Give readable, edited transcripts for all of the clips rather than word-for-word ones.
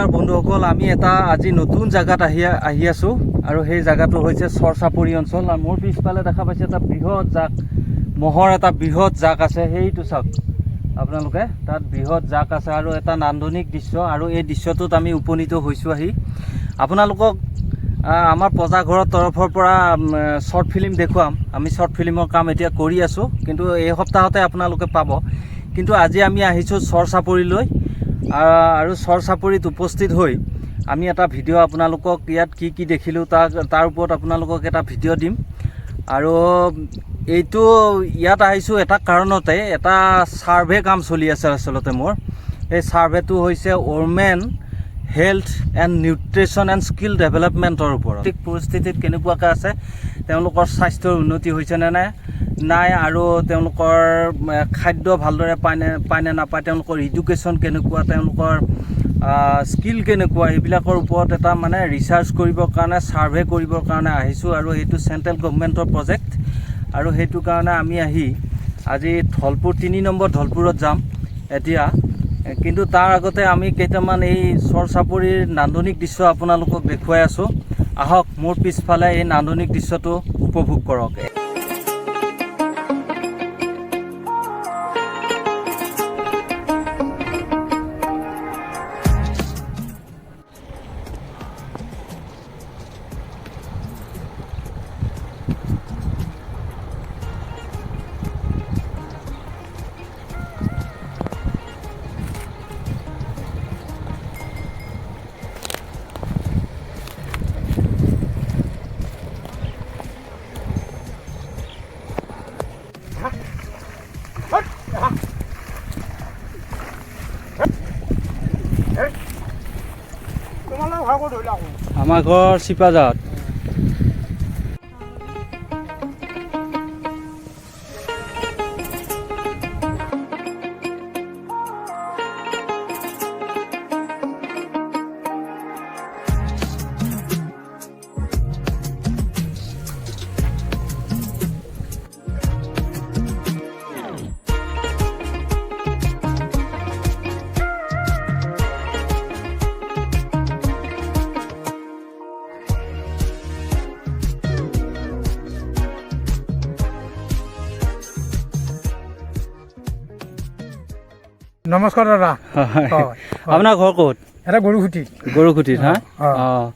নমস্কাৰ বন্ধুসকল, আমি এটা আজি নতুন জেগাত আহি আহি আছোঁ আৰু সেই জেগাটো হৈছে চৰচাপৰি অঞ্চল। আৰু মোৰ পিছফালে দেখা পাইছে এটা বৃহৎ জাক ম'হৰ, এটা বৃহৎ জাক আছে। সেইটো চাওক আপোনালোকে, তাত বৃহৎ জাক আছে আৰু এটা নান্দনিক দৃশ্য। আৰু এই দৃশ্যটোত আমি উপনীত হৈছোঁ আহি। আপোনালোকক আমাৰ প্ৰজাঘৰৰ তৰফৰ পৰা শ্বৰ্ট ফিল্ম দেখুৱাম। আমি শ্বৰ্ট ফিল্মৰ কাম এতিয়া কৰি আছোঁ, কিন্তু এই সপ্তাহতে আপোনালোকে পাব। কিন্তু আজি আমি আহিছোঁ চৰ চাপৰিলৈ আৰু চৰ চাপৰিত উপস্থিত হৈ আমি এটা ভিডিঅ' আপোনালোকক ইয়াত কি কি দেখিলোঁ তাৰ ওপৰত আপোনালোকক এটা ভিডিঅ' দিম। আৰু এইটো ইয়াত আহিছোঁ এটা কাৰণতে, এটা ছাৰ্ভে কাম চলি আছে আচলতে মোৰ। এই ছাৰ্ভেটো হৈছে women health and nutrition and skill ডেভেলপমেণ্টৰ ওপৰত। ঠিক পৰিস্থিতিত কেনেকুৱাকৈ আছে, তেওঁলোকৰ স্বাস্থ্যৰ উন্নতি হৈছেনে নাই নাই আৰু তেওঁলোকৰ খাদ্য ভালদৰে পায়নে নাপায়, তেওঁলোকৰ এডুকেশ্যন কেনেকুৱা, তেওঁলোকৰ স্কিল কেনেকুৱা, এইবিলাকৰ ওপৰত এটা মানে ৰিচাৰ্চ কৰিবৰ কাৰণে, ছাৰ্ভে কৰিবৰ কাৰণে আহিছোঁ। আৰু সেইটো চেণ্ট্ৰেল গভমেণ্টৰ প্ৰজেক্ট আৰু সেইটো কাৰণে আমি আহি আজি ধলপুৰ 3 নম্বৰ ধলপুৰত যাম এতিয়া। কিন্তু তাৰ আগতে আমি কেইটামান এই চৰ চাপৰিৰ নান্দনিক দৃশ্য আপোনালোকক দেখুৱাই আছোঁ। আহক, মোৰ পিছফালে এই নান্দনিক দৃশ্যটো উপভোগ কৰক। তোমালোকৰ ঘৰ ক'ত ধৰিলা আকৌ? আমাৰ ঘৰ চিপাঝাৰত। নমস্কাৰ দাদা। হয়। হয়। আপোনাৰ ঘৰ ক'ত? এটা গৰুখুটি। গৰুখুটিত হা। অ। অঁ,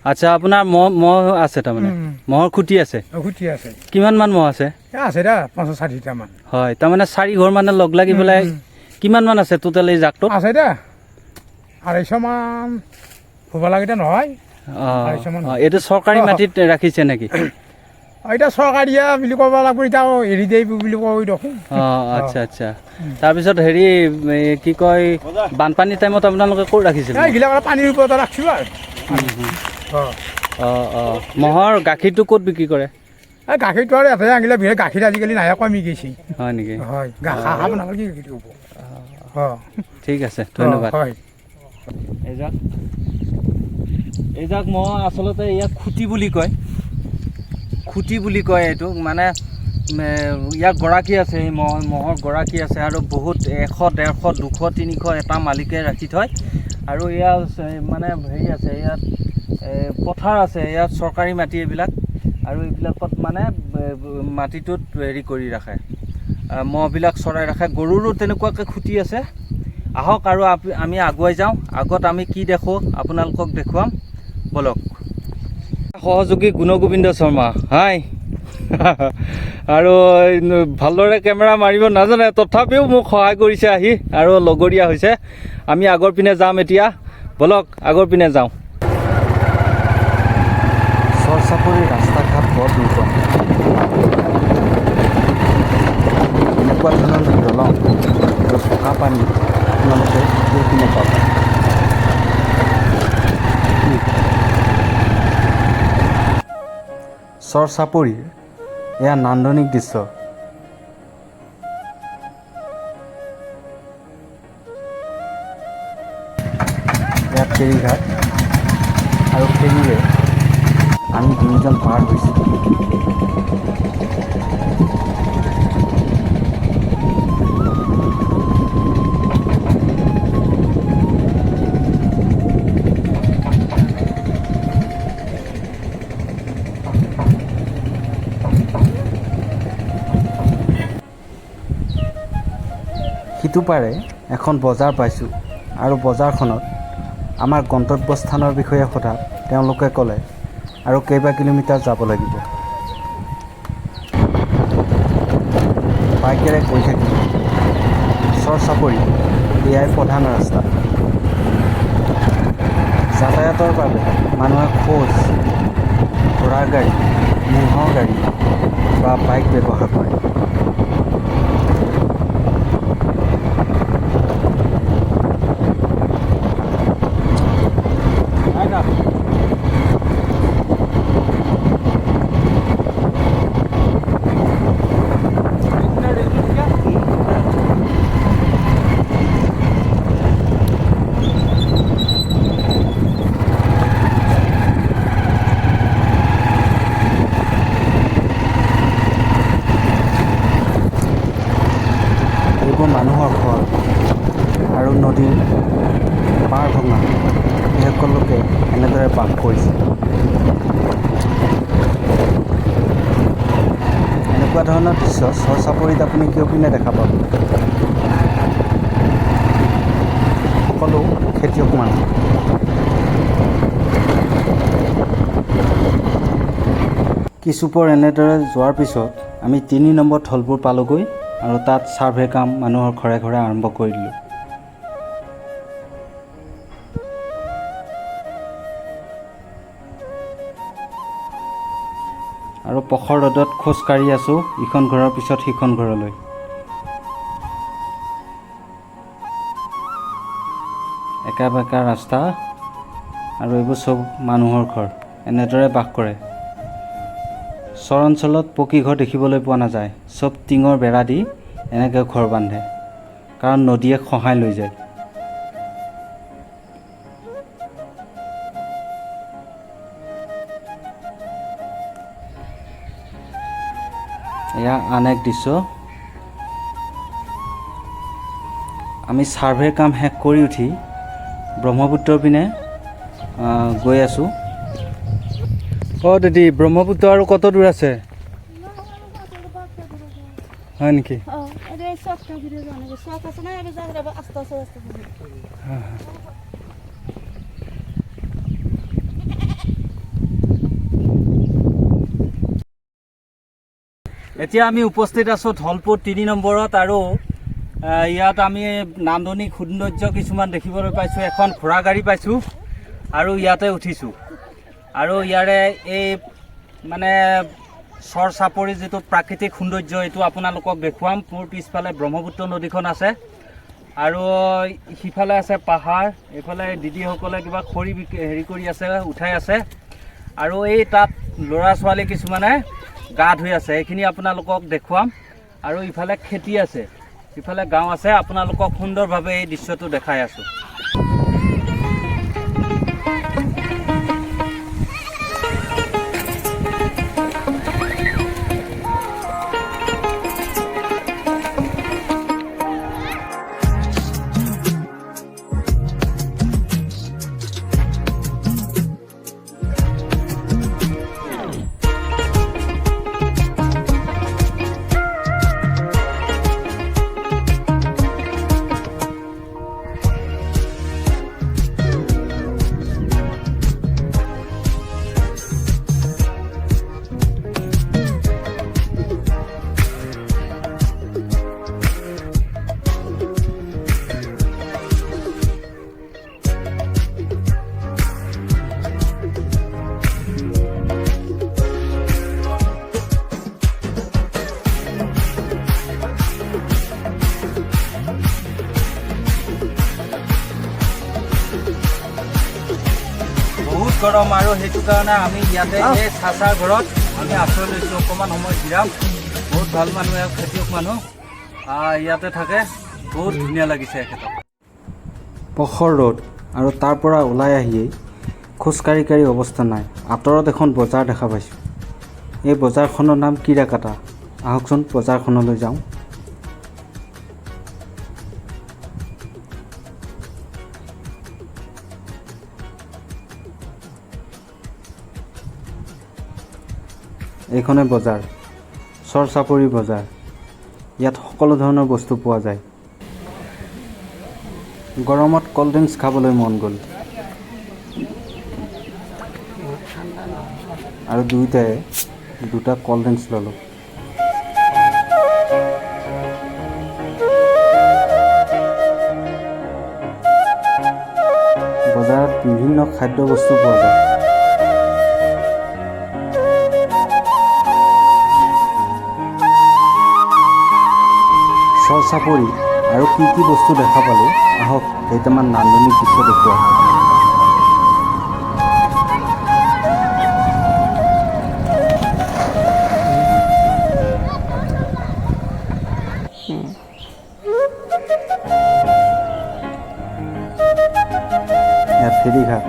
আচ্ছা, আপোনাৰ ম'হ আছে তাৰমানে? উম। ম'হৰ খুটি আছে? খুটি আছে। কিমান মান ম'হ আছে? এ আছে দা 50-60টামান। হয়, তাৰমানে চাৰি ঘৰ মানে লগ লাগি পেলাই কিমান মান আছে টোটেল এই জাকটোত? আছে দা 250মান হ'ব লাগে দে নহয়। অঁ। 250 মান। অঁ, এইটো চৰকাৰী মাটিত ৰাখিছে নেকি? এতিয়া চৰকাৰীয়া বুলি ক'ব লাগিব, এতিয়া এৰি দিয়ে বুলি কয় দেখোন। অঁ, আচ্ছা আচ্ছা। তাৰপিছত হেৰি, এই কি কয়, বানপানীৰ টাইমত আপোনালোকে ক'ত ৰাখিছিল? এইগিলা মানে পানীৰ ওপৰতে ৰাখিছোঁ আৰু। অঁ। অঁ অঁ ম'হৰ গাখীৰটো ক'ত বিক্ৰী কৰে? এই গাখীৰটো আৰু ইয়াতে আনিলে বিশেষ গাখীৰ আজিকালি নাহে, কমি গৈছে। হয় নেকি? হয়, গাখীৰ খাব নাপালে কি গাখীৰ হ'ব? অঁ। ঠিক আছে, ধন্যবাদ। হয়। এইজাক এইজাক ম'হ আচলতে ইয়াক খুটি বুলি কয়, খুটি বুলি কয় এইটো। মানে ইয়াৰ গৰাকী আছে, এই ম'হৰ গৰাকী আছে আৰু বহুত 100, 150, 200, 300 এটা মালিকে ৰাখি থয়। আৰু ইয়াৰ মানে হেৰি আছে, ইয়াত পথাৰ আছে, ইয়াত চৰকাৰী মাটি এইবিলাক। আৰু এইবিলাকত মানে মাটিটোত হেৰি কৰি ৰাখে, ম'হবিলাক চৰাই ৰাখে। গৰুৰো তেনেকুৱাকৈ খুটি আছে। আহক আৰু আমি আগুৱাই যাওঁ। আগত আমি কি দেখোঁ আপোনালোকক দেখুৱাম, ব'লক। সহযোগী গুণগোবিন্দ শৰ্মা, হাই। আৰু ভালদৰে কেমেৰা মাৰিব নাজানে, তথাপিও মোক সহায় কৰিছে আহি আৰু লগৰীয়া হৈছে। আমি আগৰ পিনে যাম এতিয়া, ব'লক আগৰ পিনে যাওঁ। চৰ চাপৰিৰ ৰাস্তা ঘাট বৰ দুৰ্গম। এনেকুৱা ধৰণৰ দলং আৰু পকা পানী আপোনালোকে এইপিনে পাব। চৰ চাপৰিৰ এয়া নান্দনিক দৃশ্য। এয়া ফেৰীঘাট আৰু ফেৰীৰে আমি দুয়োজন পাৰ হৈছোঁ। সিটো পাৰে এখন বজাৰ পাইছোঁ আৰু বজাৰখনত আমাৰ গন্তব্যস্থানৰ বিষয়ে সোধাত তেওঁলোকে ক'লে আৰু কেইবা কিলোমিটাৰ যাব লাগিব। বাইকেৰে গৈ থাকিলোঁ। চৰ চাপৰি এয়াই প্ৰধান ৰাস্তা। যাতায়াতৰ বাবে মানুহে খোজ, ঘোঁৰাৰ গাড়ী, ম'হৰ গাড়ী বা বাইক ব্যৱহাৰ কৰে। এইবোৰ মানুহৰ ঘৰ আৰু নদীৰ পাৰ ভঙা এইসকল লোকে এনেদৰে বাস কৰিছে। এনেকুৱা ধৰণৰ দৃশ্য চৰ চাপৰিত আপুনি কেউপিনে দেখা পাব। সকলো খেতিয়ক মানুহ। কিছুপৰ এনেদৰে যোৱাৰ পিছত আমি 3 নম্বৰ ধলপুৰ পালোগৈ আৰু তাত ছাৰ্ভে কাম মানুহৰ ঘৰে ঘৰে আৰম্ভ কৰি দিলোঁ। আৰু পখৰ ৰ'দত খোজকাঢ়ি আছোঁ ইখন ঘৰৰ পিছত সিখন ঘৰলৈ। একা বেঁকা ৰাস্তা আৰু এইবোৰ চব মানুহৰ ঘৰ, এনেদৰে বাস কৰে। চৰ অঞ্চলত পকী ঘৰ দেখিবলৈ পোৱা নাযায়, চব টিঙৰ বেৰা দি এনেকৈ ঘৰ বান্ধে, কাৰণ নদীয়ে খহাই লৈ যায়। এয়া আন এক দৃশ্য। আমি ছাৰ্ভেৰ কাম শেষ কৰি উঠি ব্ৰহ্মপুত্ৰৰ পিনে গৈ আছোঁ। অ' দিদি, ব্ৰহ্মপুত্ৰ আৰু কত দূৰ আছে? হয় নেকি? এতিয়া আমি উপস্থিত আছোঁ ধলপুৰ 3 নম্বৰত আৰু ইয়াত আমি নান্দনিক সৌন্দৰ্য কিছুমান দেখিবলৈ পাইছোঁ। এখন ঘোঁৰা গাড়ী পাইছোঁ আৰু ইয়াতে উঠিছোঁ। আৰু ইয়াৰে এই চৰ চাপৰি যিটো প্ৰাকৃতিক সৌন্দৰ্য এইটো আপোনালোকক দেখুৱাম। মোৰ পিছফালে ব্ৰহ্মপুত্ৰ নদীখন আছে আৰু সিফালে আছে পাহাৰ, এইফালে দিদিসকলে কিবা খৰি হেৰি কৰি আছে, উঠাই আছে। আৰু এই তাত ল'ৰা ছোৱালী কিছুমানে গা ধুই আছে, এইখিনি আপোনালোকক দেখুৱাম। আৰু ইফালে খেতি আছে, ইফালে গাঁও আছে, আপোনালোকক সুন্দৰভাৱে এই দৃশ্যটো দেখাই আছোঁ। বহুত গৰম আৰু সেইটো কাৰণে আমি ইয়াতে এই চাচাৰ ঘৰত আমি আশ্ৰয় লৈছোঁ। অকণমান সময় জিৰাম। বহুত ভাল মানুহ, এওঁ খেতিয়ক মানুহ, ইয়াতে থাকে। বহুত ধুনীয়া লাগিছে এখেতক। পখৰ ৰ'দ আৰু তাৰ পৰা ওলাই আহিয়েই খোজকাঢ়ি কাঢ়ি অৱস্থা নাই। আঁতৰত এখন বজাৰ দেখা পাইছোঁ। এই বজাৰখনৰ নাম কিৰাকাটা। আহকচোন বজাৰখনলৈ যাওঁ। এইখনে বজাৰ, চৰ চাপৰি বজাৰ। ইয়াত সকলো ধৰণৰ বস্তু পোৱা যায়। গৰমত ক'ল্ড ড্ৰিংকছ খাবলৈ মন গ'ল আৰু দুয়োটাই দুটা ক'ল্ড ড্ৰিংকছ ল'লোঁ। বজাৰত বিভিন্ন খাদ্য বস্তু পোৱা যায়। চৰ চাপৰি আৰু কি কি বস্তু দেখা পালোঁ, আহক কেইটামান নান্দনিক দৃশ্য দেখুৱাওঁ। ইয়াত ফেৰীঘাট।